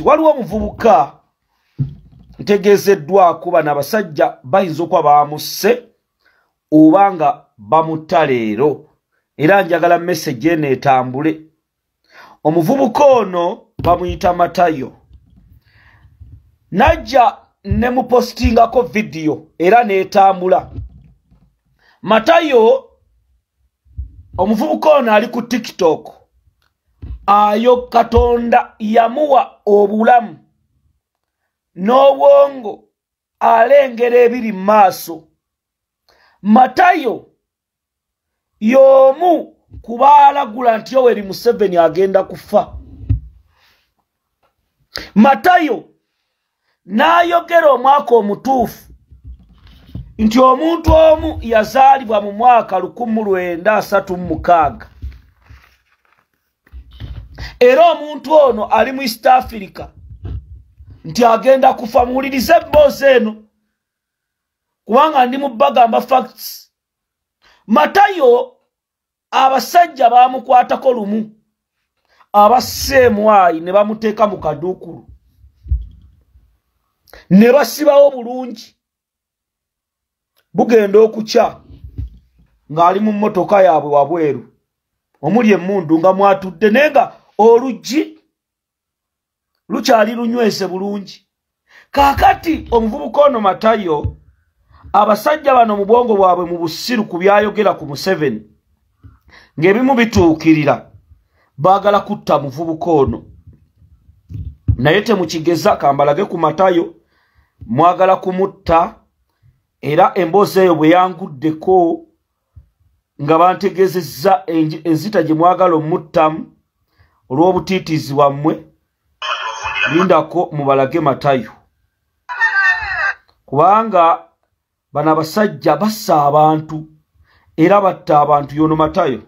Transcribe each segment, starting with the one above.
Waliwo omuvubuka ntegeezeddwako bano abasajja bayinza okuba baamusse oba nga bamutta leero, era njagala message eno etambule. Omuvubuka ono bamuyita Matayo. Najja ne mupostingako vidiyo era n'etambula. Matayo omuvubuka ono ali ku TikTok. Ayo Katonda yamuwa obulamu n'obwongo, alengera ebiri mu maaso. Matayo y'omu ku baalagula nti Yoweri Museveni agenda kufa. Matayo n'ayogera omwaka omutuufu nti omuntu omu yazaalibwa mu mwaka 1936, era omuntu ono ali mu East Africa nti agenda kufa. Muwulirize emboozi eno kubanga ndi mu bagamba facts. Matayo abasajja baamukwatako lumu abaseemwayi ne bamuteeka mu kaduukulu ne basibawo bulungi. Bugenda okukya ng'ali mu mmotoka yaabwe wabweru omuli emmundu nga mwatudde, naye nga oluggi lukyali lunyweze bulungi. Kaakati omuvubuka ono Matayo, abasajja bano mu bwongo bwabwe mu busiru ku byayogera ku Museveni ng'ebimu bituukirira, baagala kutta muvubuka ono. Naye temukigeza, kambalage ku Matayo, mwagala kumutta. Era emboozi eyo bwe yanguddeko nga bantegeezezza enzita gye mwagala omuttamu olw'obutiitiizi bwammwe. Lindako mubalage Matayo, kubanga bano abasajja bassa abantu era batta abantu. Yono Matayo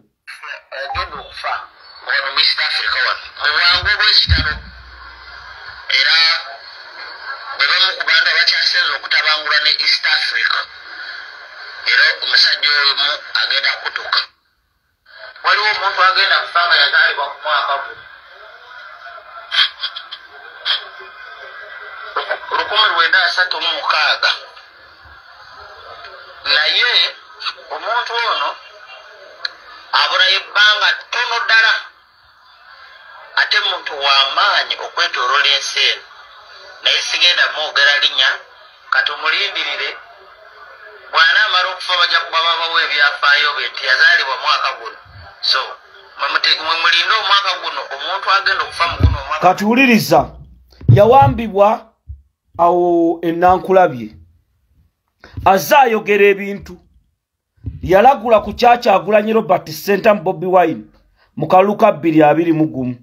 agenda okufa wano mu East Africa wano mu bwangu obw'ekitalo, era bwe bamu ku bantu abakyasinze okutabangula ne East Africa, era omusajja omu agenda kutuka. Waliwo omuntu agenda kufa nga yazaalibwa ku mwaka guno 1936, naye omuntu ono abulayo ebbanga ttono ddala, ate muntu w'amaanyi okwetooloola ensi eno, naye sigenda mwogera linnya. Katumulindirire, bw'anaamala okufa bajja kuba babawo ebyafaayo bye nti yazaalibwa mwaka guno. So mwe mulinde omwaka guno, omuntu agenda okufa mu guno omwaka. Kati wuliriza, yawambibwa awo enankulabye, azze ayogera ebintu. Yalagula ku Kyagulanyi Robert Ssentamu Bobi Wine mu kalulu ka 2021,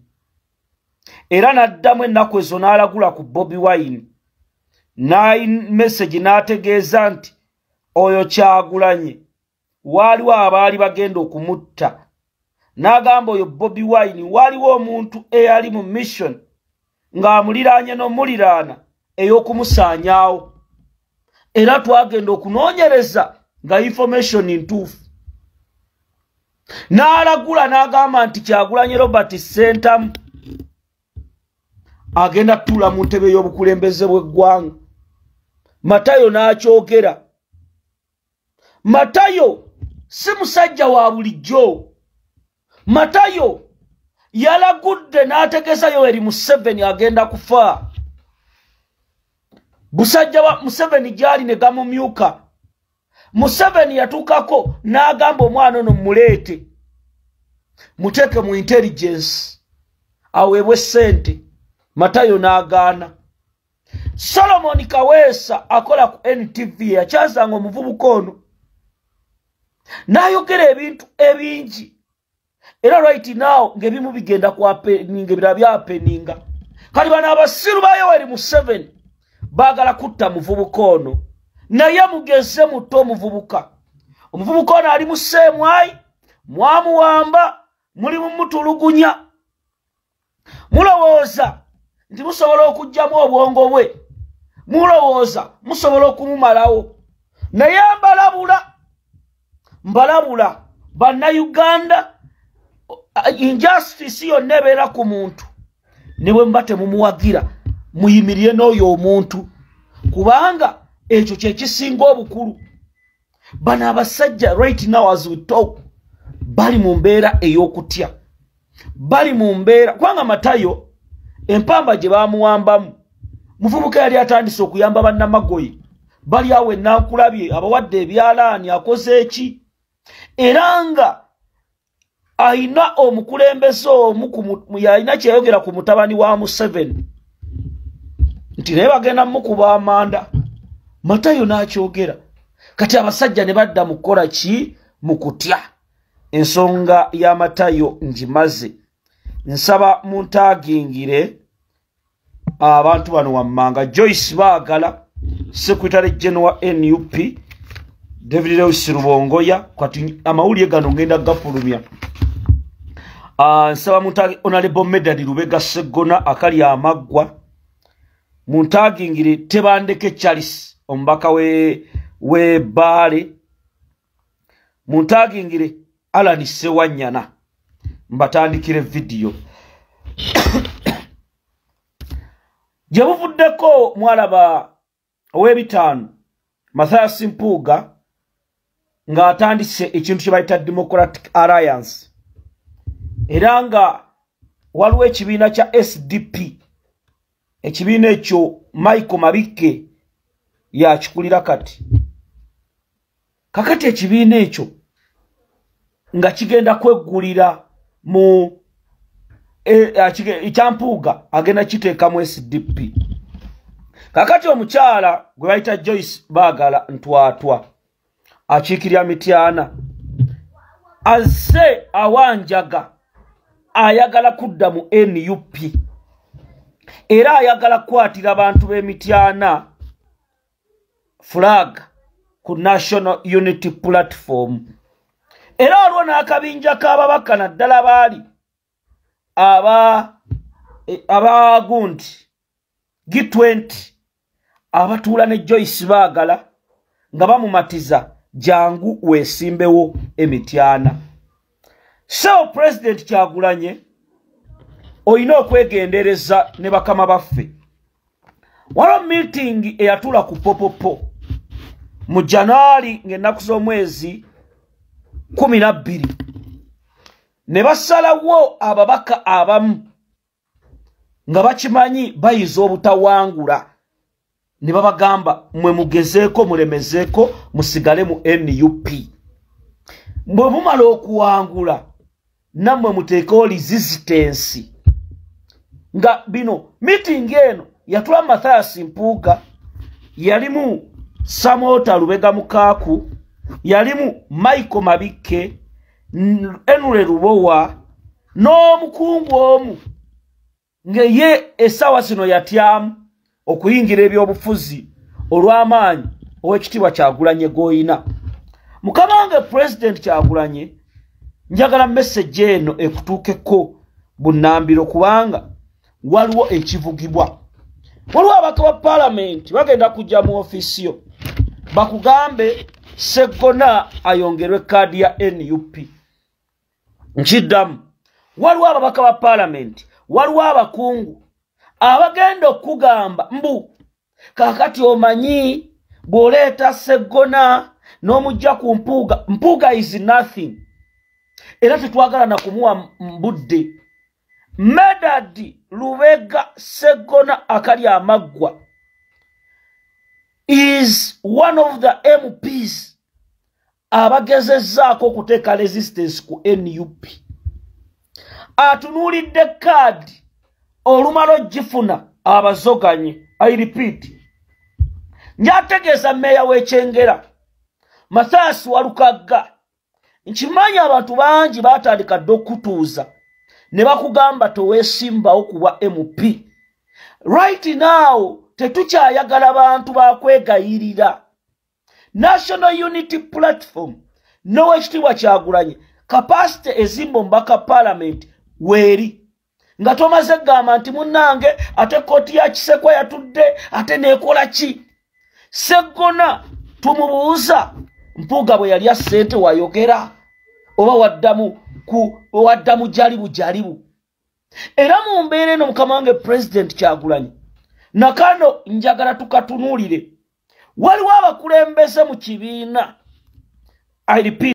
era n'addamu ennaku ezo n'alagula ku Bobi Wine message n'ategeeza nti oyo Kyagulanyi waaliwo abaali bagenda okumutta. N'agamba oyo Bobi Wine waaliwo omuntu eyali mu mission ng'amuliraanye n'omuliraana ey'okumusaanyaawo, era twagenda okunoonyereza nga information ntuufu. N'alagula n'agamba nti Kyagulanyi Robert Ssentamu agenda kutuula mu ntebe y'obukulembeze bw'eggwanga. Matayo n'akyogera. Matayo si musajja wa bulijjo. Matayo yalagudde n'ategeeza Yoweri Museveni agenda kufa. Busajja wa Museveni gyali ne gamumyuka. Museveni yatuukako n'agamba omwana ono muleete, muteeke mu intelligence aweebwe ssente. Matayo n'agaana. Solomon Kaweesa akola ku NTV yakyazanga omuvubuka ono n'ayogera ebintu ebingi, era right now ng'ebimu bigenda kuhappeninga, ebirala byahappeninga. Kati bano abasiru ba Yoweri Museveni baagala kutta muvubuka ono, naye mugeze muto omuvubuka. Omuvubuka ono ali mu seemwayi, mwamuwamba, muli mumutulugunya. Mulowooza nti musobola okuggyamu obwongo bwe, mulowooza musobola okumumalawo. Naye mbalabula, mbalabula Bannayuganda, injustice yonna ebeera ku muntu Ne bwe muba temumuwagira, muyimirire n'oyo omuntu, kubanga ekyo kye kisinga obukulu. Bano abasajja right now as we talk bali mu mbeera ey'okutya, bali mu mbeera kubanga Matayo empamba gye bamuwambamu, muvubuka yali atandise okuyamba bannamagoye bali awo enankulabye, abawadde ebyalaani, akoze eki, era nga ayina omukulembeze omu yalina kyeyayogera ku mutabani wa Museveni nti naye bagenda mukuba amanda. Matayo n'akyogera. Kati abasajja ne badda mu kukola ki? Mu kutya. Ensonga ya Matayo ngimaze. Nsaba muntaagingire abantu bano wammanga: Joyce Baagala, Secretary General wa NUP, David Lewis Rubongoya. Kati amawulire gano ngenda gafulumya. Nsaba muntaagi Honorable Medard Lubega Sseggona akali amaggwa. Muntaagingire Tebandeke Charles, omubaka we Bbaale. Muntaagingire Alan Ssewanyana. Mbatandikire vidiyo gye buvuddeko. Mwalaba ow'ebitaano Mathias Mpuuga ng'atandise ekintu kye bayita Democratic Alliance, era nga waliwo ekibiina kya SDP. Ekibiina ekyo Michael Mabikke yakikulira. Kati kakati ekibiina ekyo nga kigenda kweggulira mu ekyampuuga, agenda kiteekamu SDP. Kakati omukyala gwe bayita Joyce Baagala Ntwatwa, akiikirira Mityana, azze awanjaga, ayagala kudda mu NUP, era ayagala kukwatira abantu b'Emityana flag ku National Unity Platform. Era waliwo n'akabinja k'ababaka, naddala baali abagundi G20, abatuula ne Joyce Baagala nga bamumatiza, jangu weesimbewo Emityana. So President Kyagulanye, olina okwegendereza ne bakama baffe. Waliwo meeting eyatuula ku Popopo mu Janaali ng'ennaku z'omwezi 12, ne basalawo ababaka abamu nga bakimanyi bayinza obutawangula, ne babagamba, mwe mugezeeko, mulemezeeko, musigale mu NUP. Bwe mumala okuwangula, nammwe muteekewo resistance. Nga bino, meeting eno yatula Mathias Mpuuga, yalimu Samota Lubega Mukaaku, yalimu Michael Mabikke, Enure Lubowa n'omukungu omu ngeye essaawa zino yatyamu okuyingira ebyobufuzi olw'amaanyi ow'ekitiibwa Kyagulanye g'oyina. Mukama wange President Kyagulanye, njagala message eno ekutuukeko bunnambiro, kubanga waliwo ekivugibwa. Waliwo ababaka ba paalamenti bagenda kujja mu ofiisi yo bakugambe Seggona ayongerwe kaadi ya NUP. Nkiddamu, waliwo ababaka ba paalamenti, waliwo abakungu abagenda okugamba mbu kakati omanyi bw'oleeta Seggona n'omujja ku Mpuuga, Mpuuga is nothing, era tetwagala na kumuwa mbudde. Medard Lubega Sseggona akali amaggwa is one of the MPs abagezezzaako okuteeka resistance ku NUP. Atunuulidde kaadi, olumala ogifuna abazoganye. I repeat, njategeeza mmeeya w'Ekyengera Mathias Walukagga, nkimanyi abantu bangi baatandika dde okutuuza ne bakugamba toweesimbawo kuba MP. Right now tetukyayagala bantu bakwegayirira. National Unity Platform n'owekitiibwa Kyagulanye, capacity ezimba omubaka parliament weeri, nga tomaze kugamba nti munnange ate kooti ya Kisekwa yatudde ate neekola ki. Seggona tumubuuza, Mpuuga bwe yalya ssente wayogera oba waddamu ku waddamu jalibu jalibu? Era mu mbeera eno, mukama wange President Kyagulanyi, nakano njagala tukatunuulire. Waliwo abakulembeze mu kibiina, I repeat,